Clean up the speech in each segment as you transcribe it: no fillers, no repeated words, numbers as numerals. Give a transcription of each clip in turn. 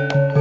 Saraweng.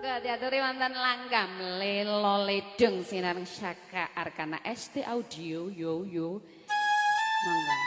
Monggo diaturi wonten langgam lelo ledeng sinareng Saka Arkana ST Audio yo yo. Monggo.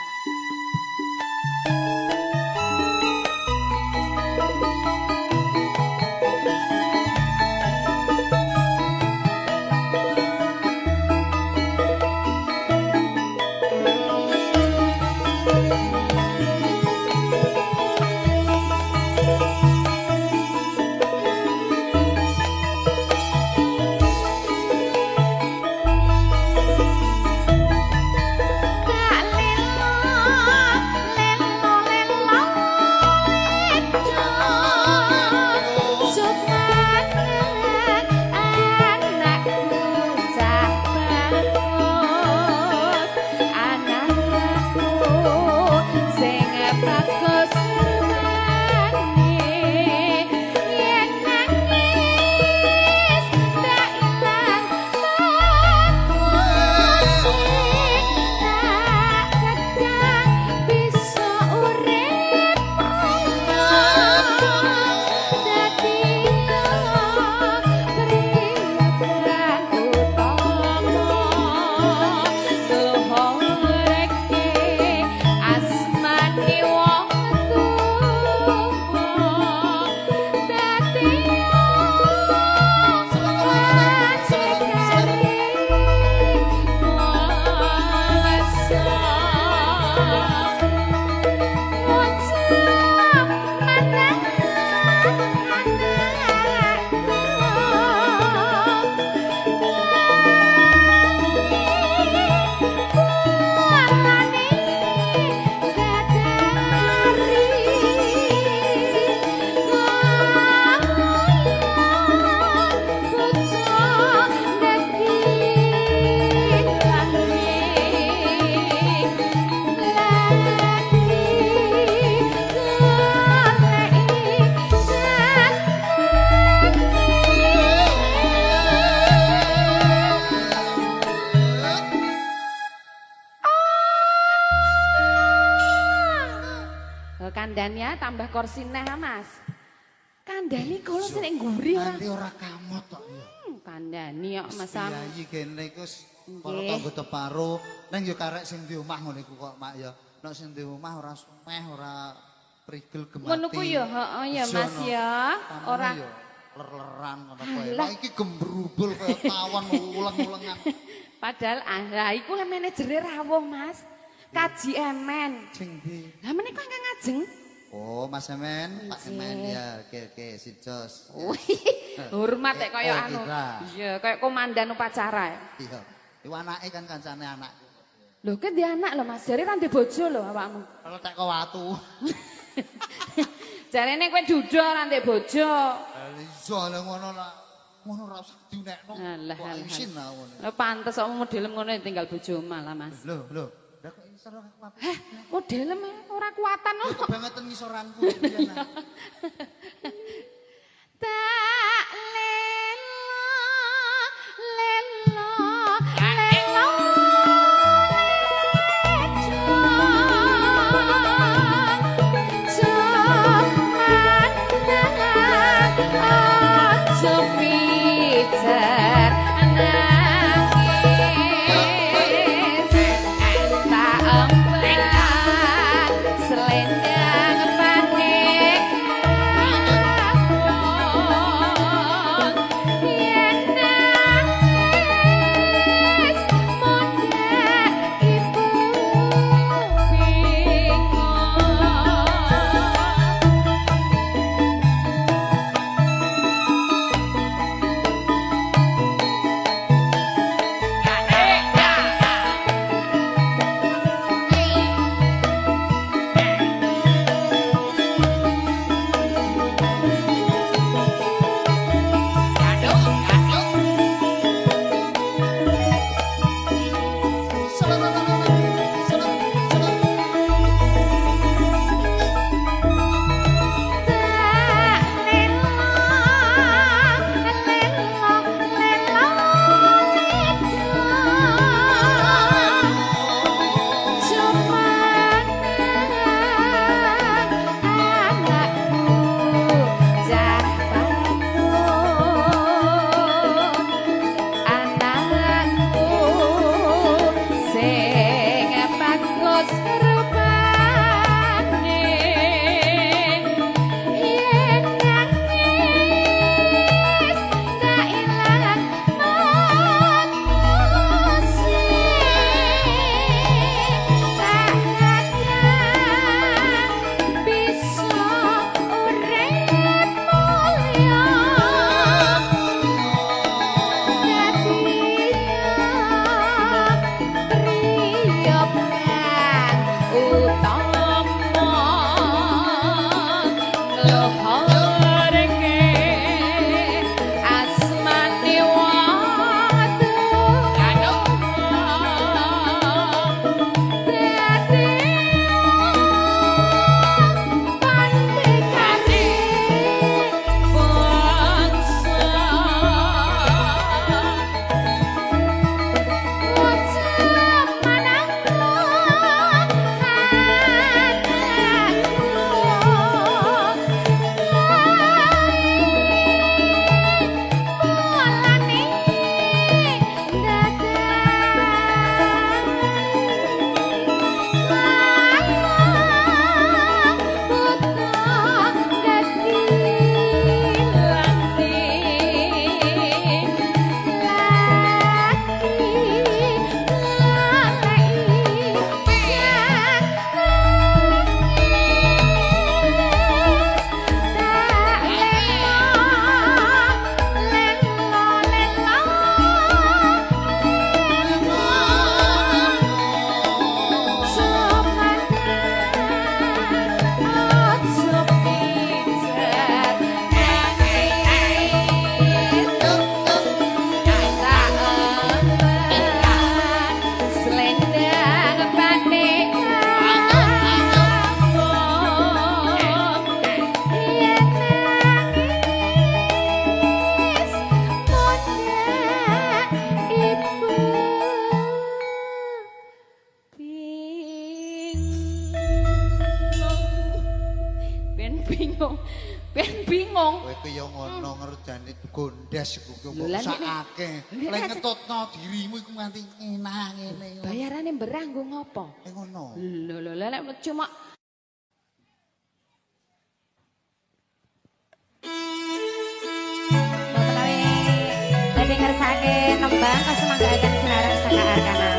Kandhane tambah kursi neh Mas. Kandhani kula sing ning mburi ora. Nanti ora kamot kok ya. Kandhani kok Mas. Piyayi kene iku para tangga teparo ning ya karek sing di omah ngono iku kok Mak ya. Nek sing di omah ora sumeh ora prigel gemati. Ngono ku ya heeh ya Mas ya. Ora ler-leran ngono kowe. Lah iki gembrubul kaya tawon uleng-ulengan. Padahal lah iku le manajere rawuh Mas. Kaji Emen. Sing ndi? Lah menika ingkang ngajeng. Oh, Mas Emen, Pak Emen ya. Oke, oke, sip jos. Hormat nek kaya anu. Iya, kaya komandan upacara. Iya. Iku anake kan kancane anakku. Lho, ki ndek anak lho Mas, jare ra ndek bojo lho awakmu. Kalau tek kok watu. Jarene kowe duda ra ndek bojo. Lah iya lha ngono lah. Ngono ora usah diunekno. Alah, alah. Isin lah ngono. Lho pantes kok model ngono tinggal bojo malah Mas. Lho, lho. Lah kok isor ora kuat. Heh, modelem ora kuatan kok. Kebangetan ngisoranku piye. Tak lelo lelo lelo aja pijer nangis tak empat selendang panik. bingung. Kowe ku ya ngono ngerjane gondes iku ku Lho, mbok lah, nek- sakake. nek- Lek ngetutno dirimu iku nganti enak ngene. Bayarane berah nggo ngopo? Eh ngono. Lho lho lho nek cuma Mbok menawi badhe ngersake nembang kasumanggaaken sinareng saka Arkana.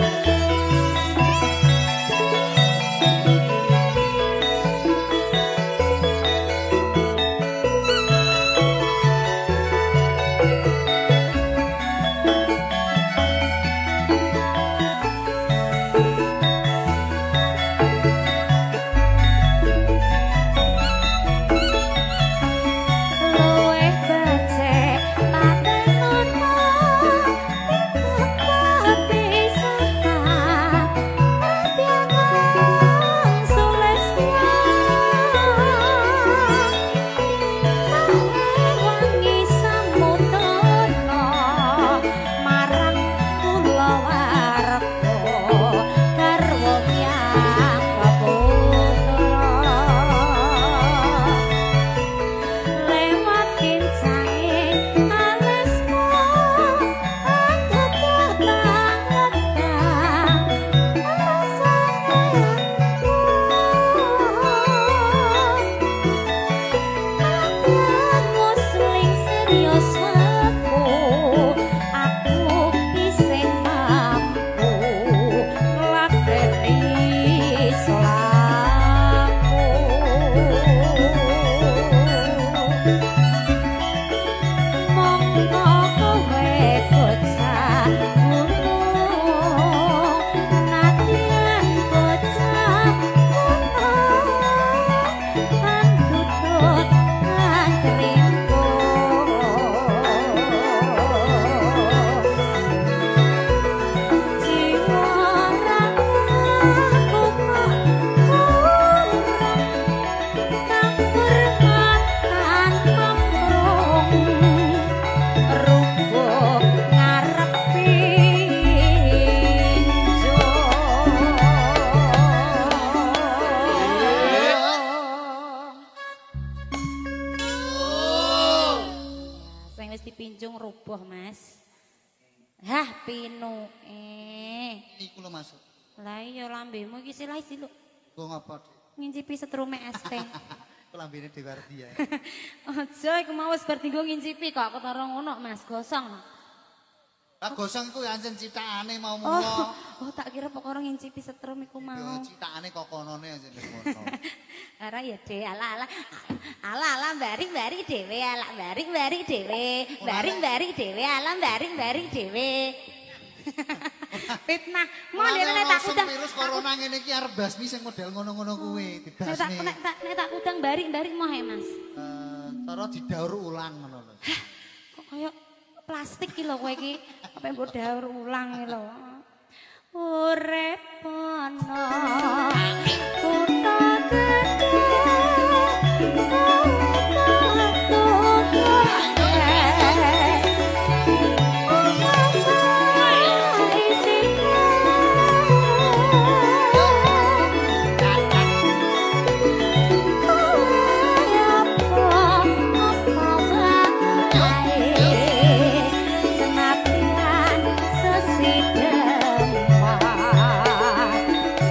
Luwih becik patenono pisahan nadyan sulestya wangi samudana marang kula warga garwa miyang putra lewat kincange alismu aku tetang rasane aku musling serius aku aku isih mampu nglakoni selaku. Monggo kowe bocah gunung nadyan bocah gunung antutut ajringku. Jiwa ragaku kok kurang kahurmatan mamrung rubuh ngarep pinjung. Sing wis dipinjung rubuh, Mas. Hah, pinuke. Iku lho Mas. Lah iya lambemu iki sih lah isi lho. Nggo ngapa? Dik? Ngincipi setrume es teh. Lambene Dewardi ya. Aja iku mau wis bar dinggo ngincipi kok ketara ngono Mas, gosong. Lah gosong iku ya ancen citakane mau Oh, mula. oh tak kira perkara ngincipi setrum iku Ya mau. citakane kok konone ancen wis ngono. Ora ya De, ala ala. Ala ala baring-baring dhewe, ala baring-baring dhewe, baring-baring dhewe, ala baring-baring dhewe. Fitnah. Mau dhewe nek tak Langsung udang. virus corona ngene iki arep basmi sing model ngono-ngono kuwi Nek tak dibasmi. nek tak udang baring-baring moh e, Mas. Eh, cara didaur ulang ngono lho. Kok kaya plastik iki lho kowe iki. Apa mbok daur ulang iki lho. Urip ana kutha gedhe Senapyan sesidemah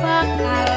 bakal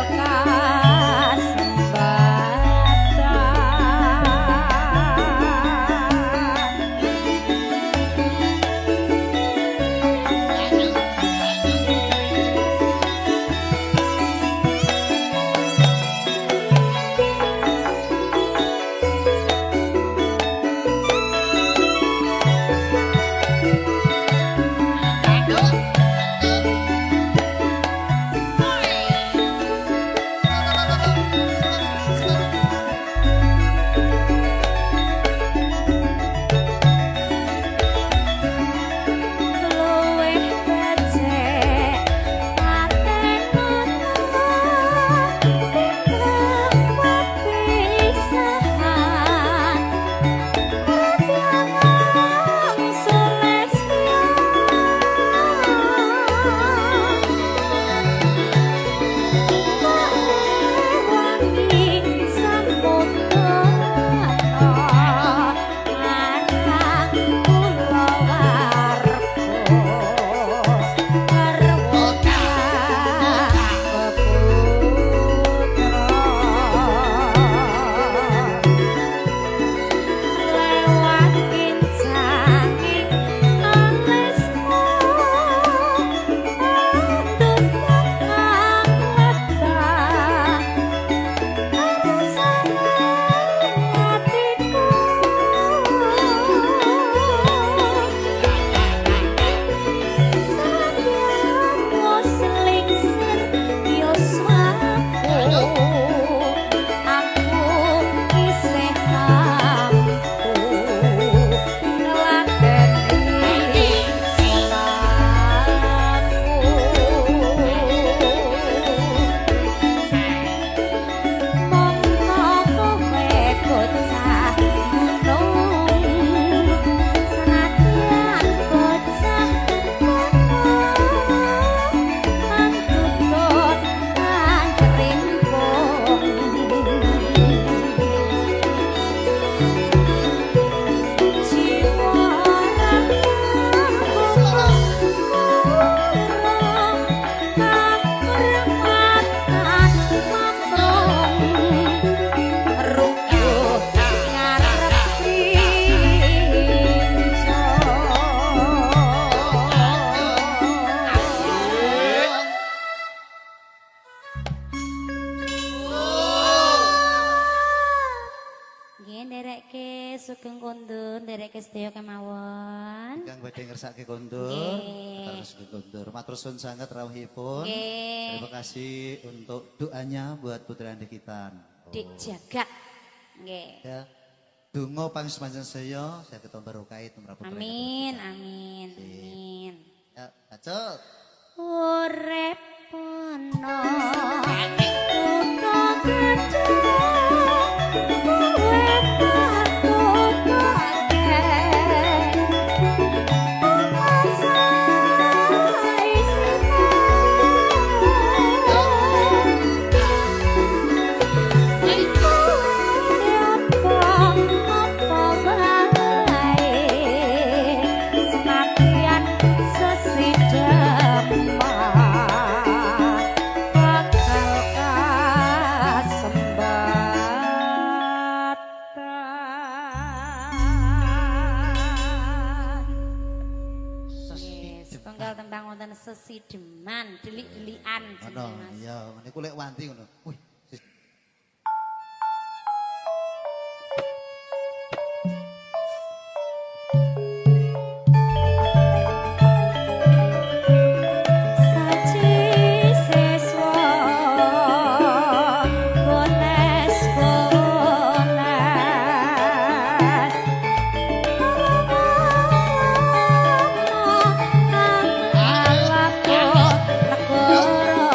sedaya kemawon. Ingkang badhe ngersake kondur, Nggih. terus kondur. Matur suwun sanget rawuhipun. Nggih. Terima kasih untuk doanya buat putra kita. Dik Jagat. Nggih. Ya. Donga pangesmanjan saya, saya ketemu barokah tumrap putra. Amin, amin, amin. Ya, bacot. Urip ana kutha gedhe kowe patukake apa saisine apa wae senadyan sesideman bakal kasembatan. Yes, tunggal tembang wonten sesideman, delik-delikan Ngono, jenenge, Mas. iya, niku lek wanti ngono. Wih, Saji siswa bones bones kang alaput negara.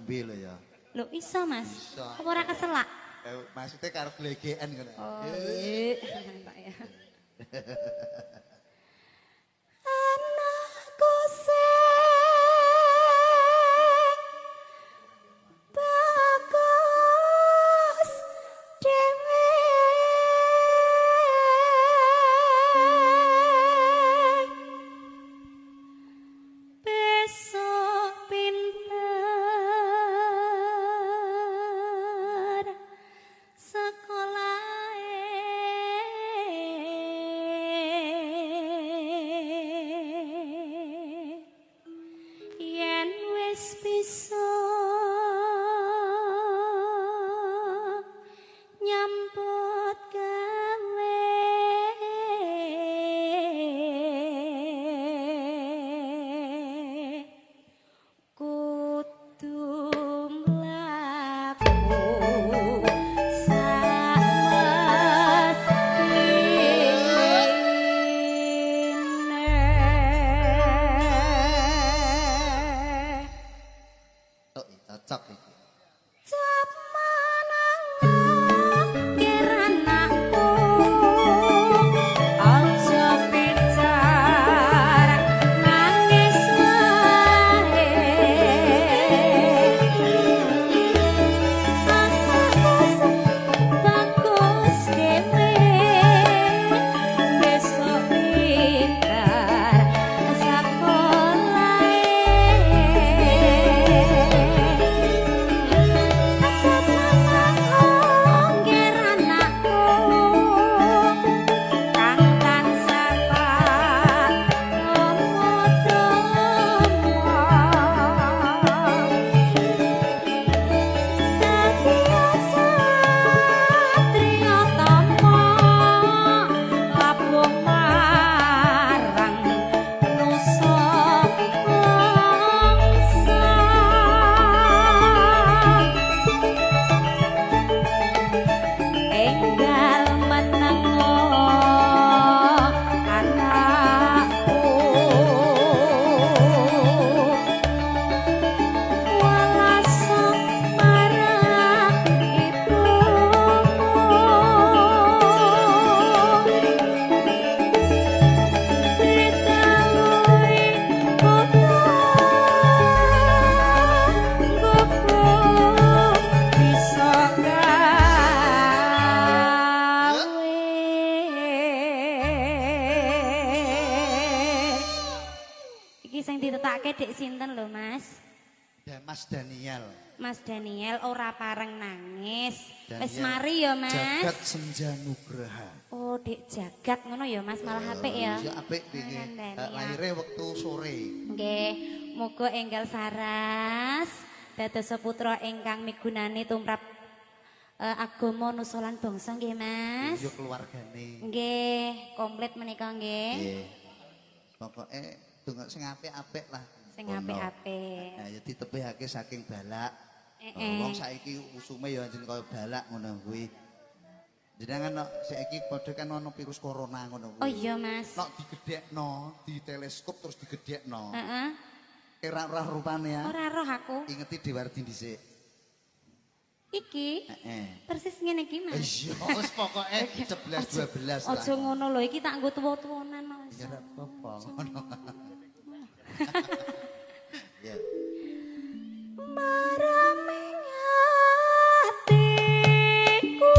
ngombe lho ya. Lho iso, Mas. Iso. Apa ora keselak? Maksudnya karo glegeken ngono. Oh, iya. Pak ya. Anakku sing bagus dhewe, besok pinter sekolahe, yen wis bisa nyambut gawe, kudu mlaku samestine. Tok cocok iki. Cap manang kiranakku, aja bicara nangis wae. Anakku sing bagus dhewe, besok pintar sekolahe. Aja manang anakku, kang tansah tomo-tomo. Dadi satriya tama labuh marang nusa bangsa. Enggal menengo anakku, walaso marang ibumu. Ditaluhi putra nggoku bisa gawe. Iki sing ditetake Dek sinten lho, Mas? Mas Daniel. Mas Daniel ora pareng nangis. Wis Daniel mari ya, Mas. Jagat Senja Nugraha. Oh, Dek Jagat ngono ya, Mas, malah apik ya. Iya apik iki. Daniel. Lahire wektu sore. Nggih, muga enggal saras dados putra ingkang migunani tumrap agama nusa lan bangsa nggih, Mas. Iya keluargane. Nggih, komplit menika nggih. Nggih. Pokoke donga sing apik-apik lah. Sing apik-apik. Nah, ya ditebihake saking balak. Eh. Wong saiki usume ya anjen kaya balak ngono kuwi. Jenengan nek saiki padha kan ana virus corona ngono kuwi. Oh iya, Mas. Nek digedhekno, di teleskop terus digedhekno. Heeh. Ora ora rupane ya. Ora roh aku. Ingeti Dewardi dhisik. Iki Heeh. persis ngene iki, Mas. Iya, wis pokoke 11 12 lah. Aja ngono lho, iki tak nggo tuwa-tuwanan, Mas. Ya ora apa-apa ngono. Ya. Maraming atiku,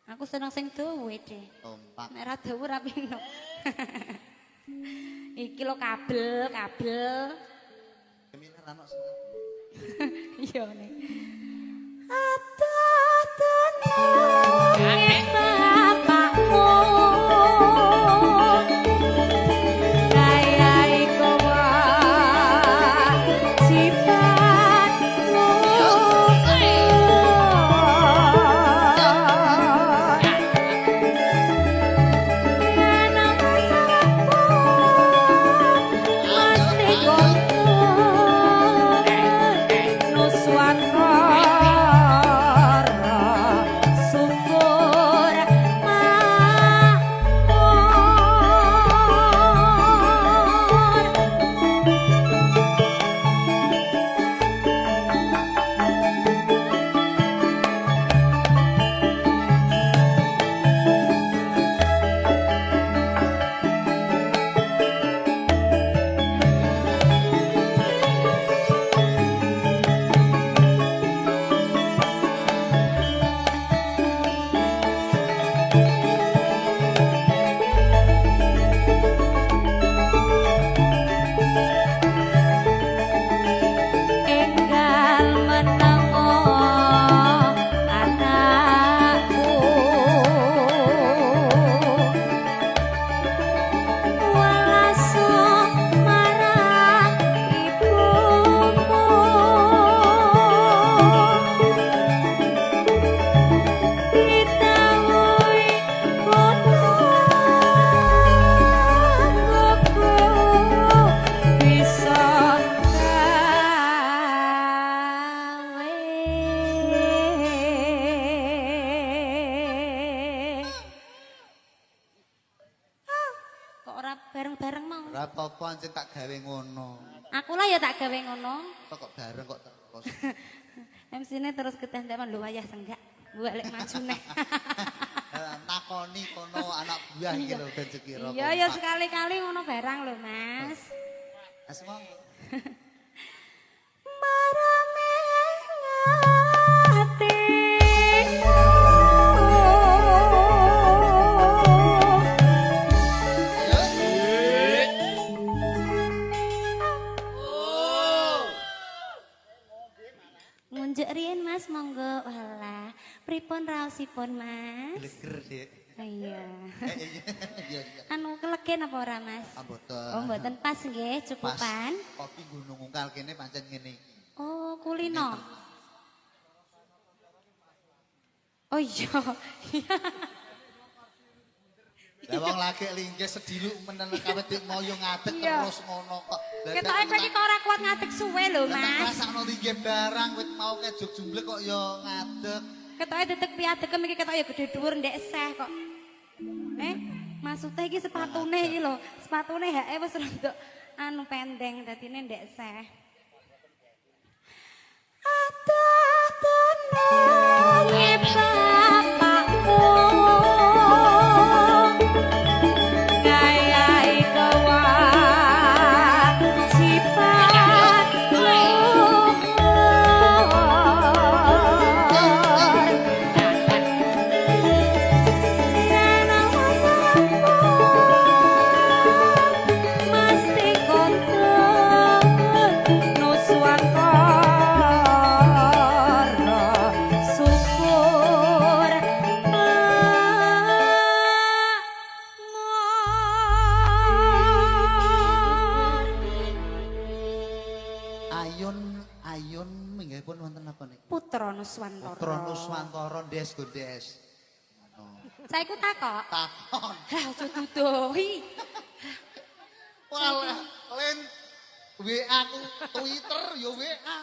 aku seneng sing dawa deh. Kompak. Nek ora dawa ora pino. Iki lho kabel, kabel. Kemine ra ono sing Iya nih. Aduh, bapakmu kaya iku wajibanmu. Mesti kumpul nuswaka. Ora apa-apa ancen tak gawe ngono. Aku lah ya tak gawe ngono. Kok bareng kok terus. MC-ne terus ketenteman lho wayah senggak. Balik maju neh. Nakoni kono anak buah iki lho ben sekira. Iya ya sekali-kali ngono barang lho, Mas. Mas monggo. Marame ati. Ngunjuk riyen Mas monggo. Walah, pripun raosipun Mas? Gleger, Dik. Iya. Iya, iya. Anu kelegen apa ora Mas? Ah, mboten. Oh, mboten pas nggih, cukupan. Pas kopi Gunung Ungkal kene pancen ngene iki. Oh, kulino. Oh iya. Lah wong lagi linggih sediluk menen kawit dik moyo ngadeg terus ngono kok. Lah Ketoke kowe iki kok ora kuat ngadeg suwe lho, Lah tak Mas. rasakno linggih barang wit mau kejog jumblek kok ya ngadeg. Ketoke dedeg piadekem iki ketok ya gede dhuwur ndek seh kok. Maksudnya iki sepatune iki lho, sepatune hake wis rada anu pendeng dadine ndek seh. Aduh tenange bapakmu ngayai kewajiban luhur. Mesti kontun nuswantara syukur makmur. Ayun ayun minggihipun wonten napa niki? Putra Nuswantara. Putra Nuswantara Ndes Gondes. Saiku takok. Takon. Lah aja duduhi. Walah, len WA ku Twitter ya WA.